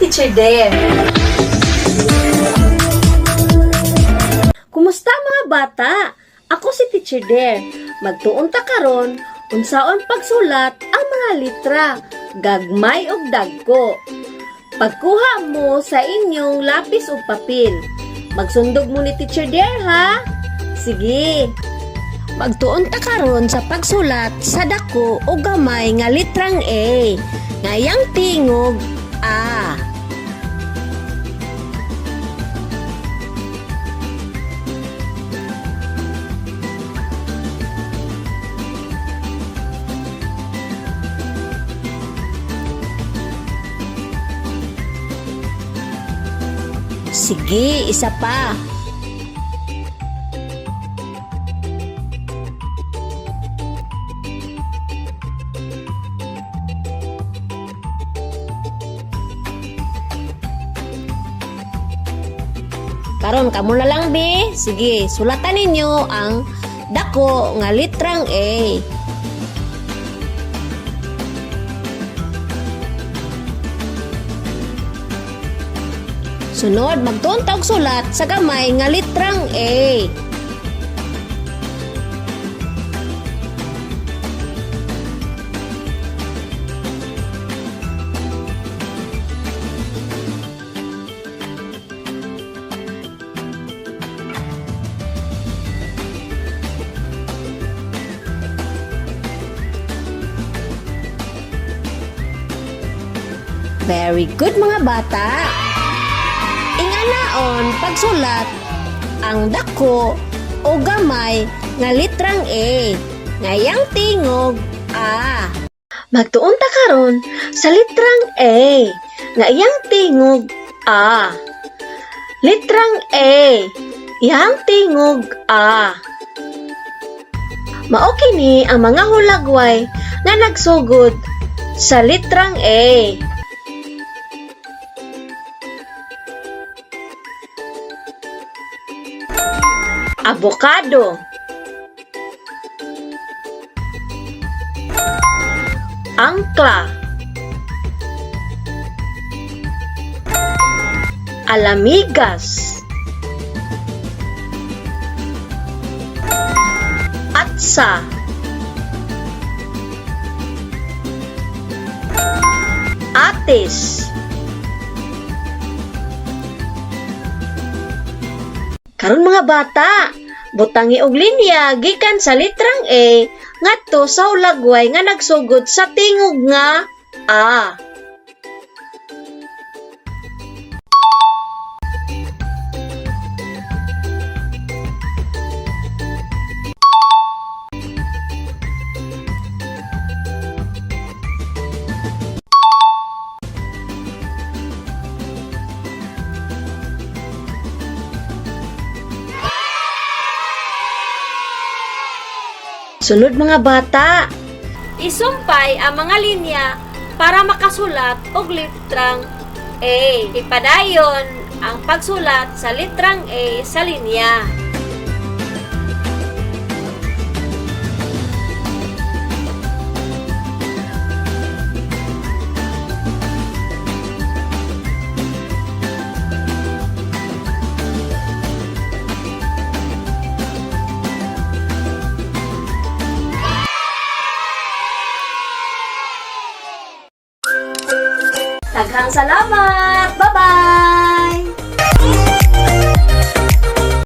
Teacher Dare. Kumusta, mga bata? Ako si Teacher Dare. Magtuon ta karon unsaon pagsulat ang mga litra, gagmay ug dagko. Pagkuha mo sa inyong lapis ug papel. Magsundog mo ni Teacher Dare, ha? Sige. Magtuon ta karon sa pagsulat sa dako o gamay nga litrang A. Ngayang tingog A. Sige, isa pa. Karon kamo na lang, be. Sige, sulatan ninyo ang dako nga litrang A. Sunod, magtuon ta og sulat sa gamay nga litrang A. Very good, mga bata. Inganaon pagsulat ang dako o gamay nga litrang A. Ngayang tingog A. Magtuon ta karon sa litrang A nga iyang tingog A. Litrang A, iyang tingog A. Mao kini ang mga hulagway nga nagsugod sa litrang A. Abokado, angkla, alamigas, atsa, atis. Karon, mga bata, butangi og linya gikan sa litrang A ngadto sa hulagway nga nagsugod sa tingog nga A. Sunod, mga bata, isumpay ang mga linya para makasulat og litrang A. Ipadayon ang pagsulat sa litrang A sa linya. Daghang salamat!